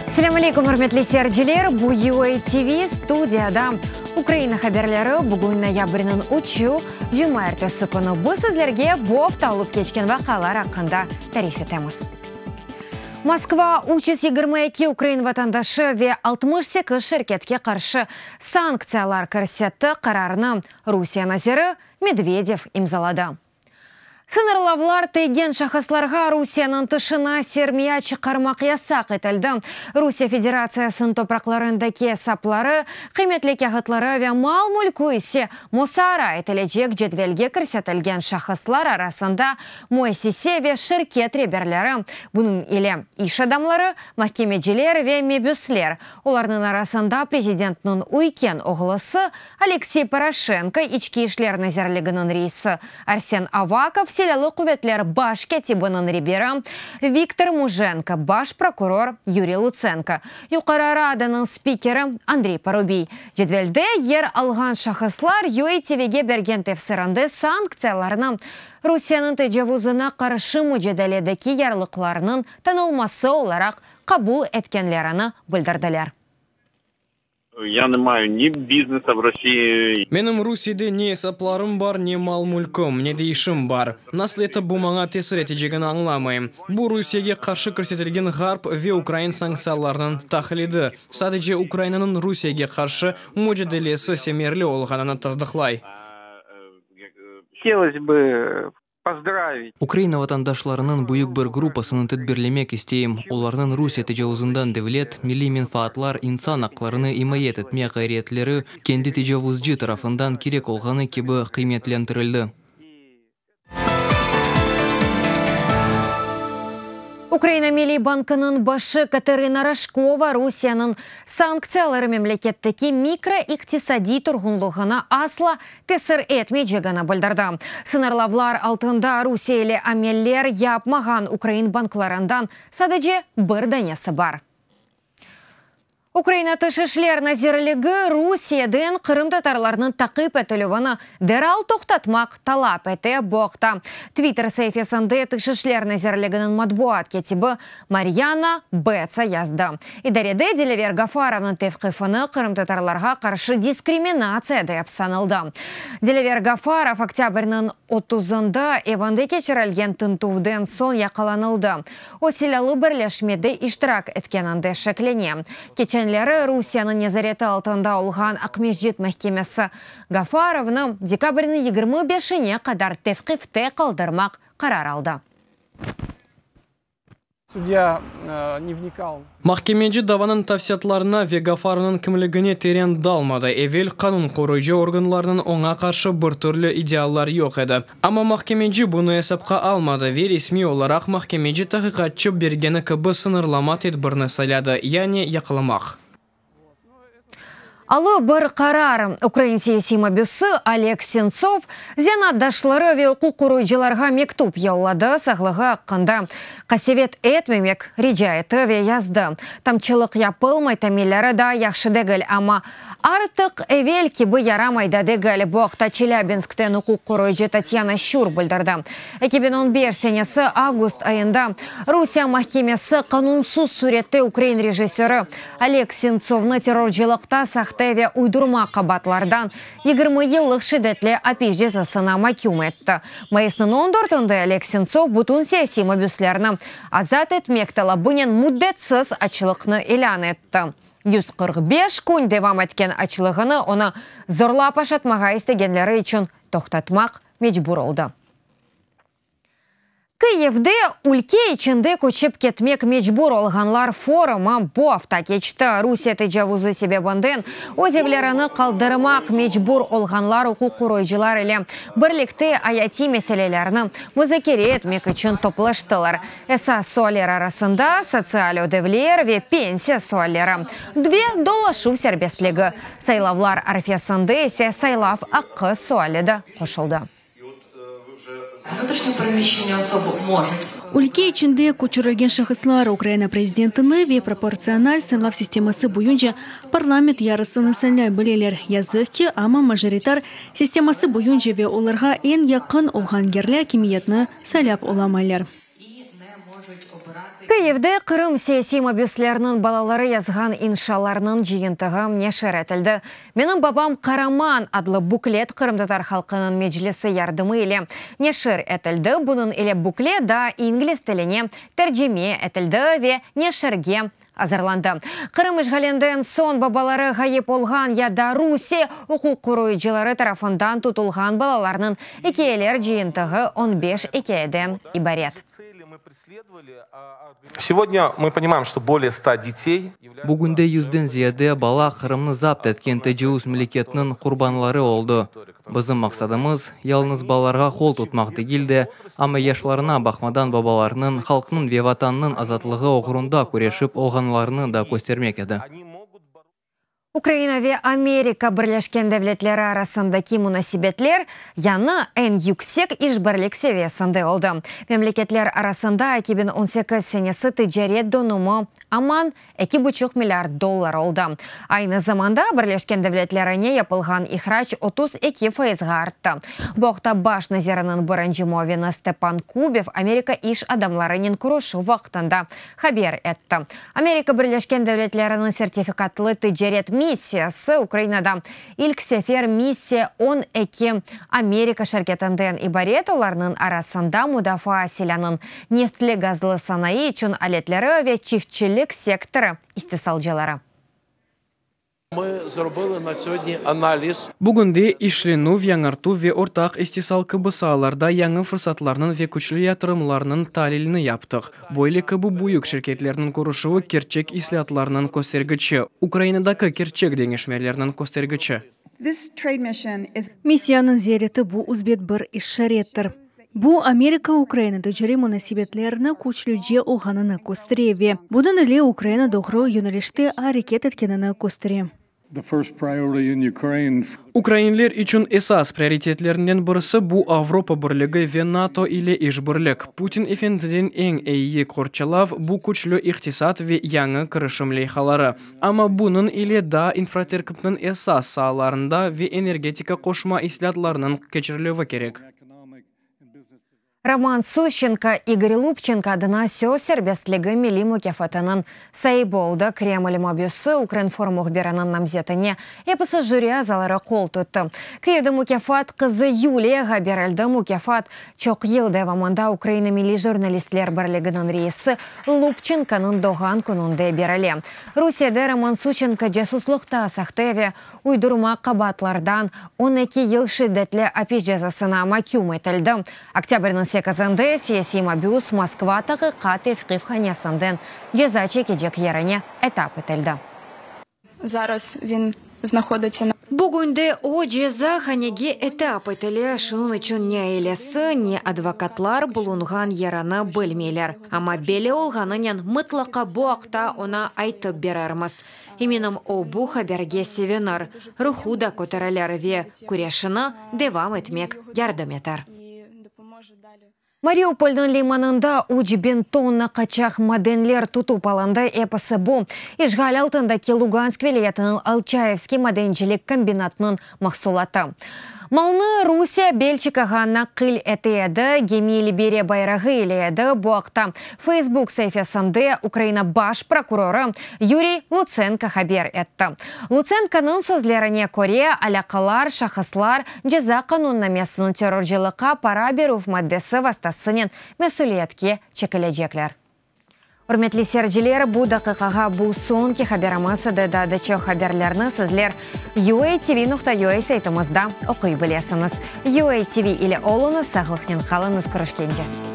Selâm aleyküm, ürmetli seyirciler! Bu UA TV studiyada Ukraina haberleri. Bugün noyabrniñ üçü, cumaertesi künü. Biz sizlerge bu afta olıp keçken vaqialar aqqında tarif etemiz. Moskva 322 ukrain vatandaşı ve 68 şirketke qarşı sanktsiyalar kirsetti, qararnı Rusiye naziri Medvedev imzaladı. Sıñırlavlar tiygen şahıslarğa Rusiyeniñ tışına sermiya çıqarmaq yasaq etildi. Rusiye Federatsiyasınıñ topraqlarındaki esapları, qıymetli kâğıtları ve mal-mülkü ise musaara etilecek cedvelge kirsetilgen şahıslar arasında müessise ve şirket reberleri, bunıñ ile iş adamları, mahkemeciler ve mebüsler, olarnıñ arasında prezidentniñ üyken oğlusı Aleksey Poroşenko, İçki işler nazirliginiñ reisi Arsen Avakov, Silâlı quvetler baş kâtibiniñ reberi Viktor Mujenko, baş prokuror Yuriy Lutsenko, Yuqarı Radanıñ spikeri Andrey Parubiy. Cedvelde yer alğan şahıslar UATVge bergen tefsirinde sanktsiyalarnı Rusiyeniñ tecavuzına qarşı mucadeledeki yarlıqlarnıñ tanılması olaraq qabul etkenlerini bildirdiler. Ya ne mayu ni biznesa v Rossii. Menim Rusiyede ne esaplarım bar, ne mal-mülküm, ne de işim bar. Nasıl etip bu maña tesir etecegini añlamayım. Bu Rusiyege qarşı kirsetilgen ğarp ve ukrain sanktsiyalarınıñ taqlidi, sadece Ukrainanıñ Rusiyege qarşı mucadelesi semerli olğanını tasdıqlay. Hotelos bı pozdravit. Ukraina vatandaşlarınıñ büyük bir gruppasını tedbirlemek isteyim, olarnıñ Rusiye tecavuzından devlet, milliy menfaatlar, insan aqlarını imayet etme ğayretleri kendi tecavuzcı tarafından kerek olğanı kibi qıymetlendirildi. Ukraina Milliy bankınıñ başı Katerına Roşkova Rusiyeniñ sanktsiyaları memleketteki mikroiqtisadiy turğunlığına asla tesir etmeycegini bildirdi. Sıñırlavlar altında Rusiye ile ameller yapmağan ukrain banklarından sadece bir danesi bar. Ukraina Tış işler nazirligi Rusiyeden qırımtatarlarnıñ taqip etilüvini deral toqtatmaq talap ete. Bu aqta Twitter saifesinde Tış işler nazirliginiñ matbuat kâtibi Maryana Betsa yazdı. İdarede Dilâver Gafarovnıñ tevqifini qırımtatarlarğa qarşı diskriminatsiya dep sanıldı. Dilâver Gafarov oktâbrniñ otuzında evinde keçirilgen tintüvden soñ yaqalanıldı. O, silâlı birleşmede iştirak etkeninde şeklene. Keçenleri Rusiyeniñ nezareti altında olğan Aqmescit mahkemesi Gafarovnı dekabrniñ 25-ine qadar tevqifte qaldırmaq qarar aldı. Sudya ne vnikal. Mahkemeci davanıñ tafsilâtlarına ve Gafarovnıñ kimligine teren dalmadı. Evel qanun qoruyıcı organlarınıñ oña qarşı bir türlü iddialar yoq edi. Amma mahkemeci bunı esapqa almadı ve resmiy olaraq mahkemeci taqiqatçı bergeni kibi sıñırlama tedbirini sayladı, yani yaqalamaq. Alı bir qarar, ukrain siyasiy mabüsi Oleg Sentsov zenaatdaşları ve uquq qoruyıcılarğa mektüp yolladı, sağlığı aqqında qasevet etmemek rica etti ve yazdı, Tamçılıq yapılmay, tamilleri daa yahşı degil, amma artıq evel kibi yaramay da degil. Bu aqta Çelâbinskten uquq qoruyıcı Tatyana Şçur bildirdi. 2015 senesi avgust ayında Rusiye mahkemesi qanunsız sürette ukrain rejissörı Oleg Sentsovnı terrorcılıqta sahte ve uydurma qabaatlardan 20 yıllıq şiddetli apis cezasına maküm etti. Mayısnıñ on dörtünde Oleg Sentsov bütün siyasiy mabüslerni azat etmek talabınen müddetsiz açlıqnı ilân etti. 145 kün devam etken açlığını onı zorlap aşatmağa istegenleri içün toqtatmaq mecbur oldı. Kıyivde ülke içinde köçip ketmek mecbur olğanlar forumı bu afta keçti. Rusiye tecavuzı sebebinden öz evlerini qaldırmaq mecbur olğanlar uquq qoruyıcılar ile birlikte ayatiy meselelerni muzakere etmek içün toplaştılar. Esas sualler arasında, sotsial ödevler ve pensiya sualleri ve dolaşuv serbestligi. Saylavlar arfesinde ise saylav aqqı suali de qoşuldı. Ülke içinde köçürilgen şahıslar Ukraina prezidentini ve proportsional saylav sisteması boyunca parlament yarısını saylay bileler. Yazıq ki, amma majoritar sisteması boyunca ve olarğa eñ yaqın olğan yerli akimiyetni saylap olamaylar. Kıyivde Qırım siyasiy mabüsleriniñ balaları yazğan inşalarnıñ cıyıntığı neşir etildi. Menim babam qaraman adlı buklet Qırımtatar halqınıñ Meclisi yardımı ile neşir etildi. Bunıñ ile buklet daa ingliz tiline tercime etildi ve neşirge azırlandı. Qırım işğalinden soñ babaları ğayıp olğan ya da Rusiye uquq qoruyıcıları tarafından tutulğan balalarnıñ ikâyeler cıyıntığı on beş ikâyeden ibaret. Segodnâ mı ponimaem, çto bolee sta detey. Bugünde yüzden ziyade bala Qırımnı zapt etken tecavuz müleketiniñ qurbanları oldı. Bizim maqsadımız, yalıñız balalarğa qol tutmaq degil de, amma yaşlarına baqmadan babalarınıñ, halqnıñ ve Vatannıñ azatlığı oğrunda küreşip olğanlarını da köstermek edi. Ukraina ve Amerika Birleşken Devletleri arasındaki munasebetler yañı eñ yüksek işbirlik seviyesinde oldı. Memleketler arasında 2018 senesi ticaret dönümi aman eki buçuq milliard dollar oldı. Aynı zamanda Birleşken Devletlerine yapılğan ihrac 32 fayızğa arttı. Bu aqta baş naziriniñ birinci muavini Stepan Kubev Amerika iş adamlarınen körüşüv vaqtında haber etti. Amerika Birleşken Devletleriniñ sertifikatlı ticaret missiyası Ukrainada ilk sefer missiya 12 Amerika şirketinden ibaret, olarnıñ arasında mudafaa silânıñ, neftli-gazlı sanayı içün aletleri ve çiftçilik sektorı istisalcıları. Bugünde işlenüv, yañartuv ve ortaq istisal kibi saalarda yañı fırsatlarnıñ ve küçlü yatırımlarnıñ talilini yaptıq. Böyle kibi büyük şirketlerniñ körüşüvi kerçek islâatlarnıñ köstergiçi, Ukrainadaki kerçek deñişmelerniñ köstergiçi. Missiyanıñ ziyareti bu üsbet bir işarettir. Bu, Amerika-Ukraina ticariy munasebetlerni küçlüce olğanını köstere ve bunıñ ile Ukraina doğru yönelişte areket etkenini köstere. Ukrainler içün esas prioritetlerinden birisi bu Avropa Birligi ve NATO ile işbirlik. Putin efendiden eñ eyi qorçalav bu küçlü iqtisat ve yañı kirişim leyhaları. Amma bunıñ ile daa infraterkipniñ esas saalarında ve energetika qoşma islâatlarınıñ keçirilüvi kerek. Roman Suşçenko, İgor Lubçenko adına söz serbestligi milliy mukâfatınıñ saibi oldı. Kreml mabüsi, Ukrinform mühbiriniñ namzetine episi jüri azaları qol tuttı. Kyivde mukâfat qızı Yuliyağa berildi. Mukâfat çoq yıl devamında Ukraina Milliy jurnalistler birliginiñ reisi Lubçenkonıñ doğğan kününde berile. Rusiyede Roman Suşçenko casuslıqta sahte ve Uydurma qabaatlardan 12 yıl şiddetli apis cezasına maküm etildi. Oktâbrniñ sekizinde siyasiy mabüs Moskva taqiqat tevqifhanesinden ceza çekecek yerine etap etildi. Zaraz vin znahodıtsâ na. Bugünde o, cezahanege etap etile, şunıñ içün ne ailesi, ne advokatlar bulunğan yerini bilmeyler. Amma belli olğanınen mıtlaqa bu aqta oña aytıp berermiz. Eminim, o, bu haberge sevinir, ruhu da köterilir ve küreşini devam etmek yardım eter. Mariupolnıñ limanında 3000 tonna qaçaq madenler tutıp alındı. Episi bu, işğal altındaki Lugansk vilâyetiniñ Alçayevskiy madencilik kombinatınıñ mahsulatı. Malnı Rusiye Belçikağa naqil ete edi, gemi Liberiya bayrağı ile edi. Bu aqta Facebook saifesinde Ukraina baş prokurorı Yuriy Lutsenko haber etti. Lutsenkonıñ sözlerine köre, alâqalar şahıslar Ceza qanunnamesiniñ terrorcılıqqa para berüv maddesi vastasınen mesüliyetke çekilecekler. Ürmetli seyirciler, bu daqiqağa bu soñki haberimiz edi. Daa da çoq haberlerni sizler UATV.UA saytımızda oquy bilesiñiz. UATV ile oluñız, sağlıqnen qalıñız, körüşkence!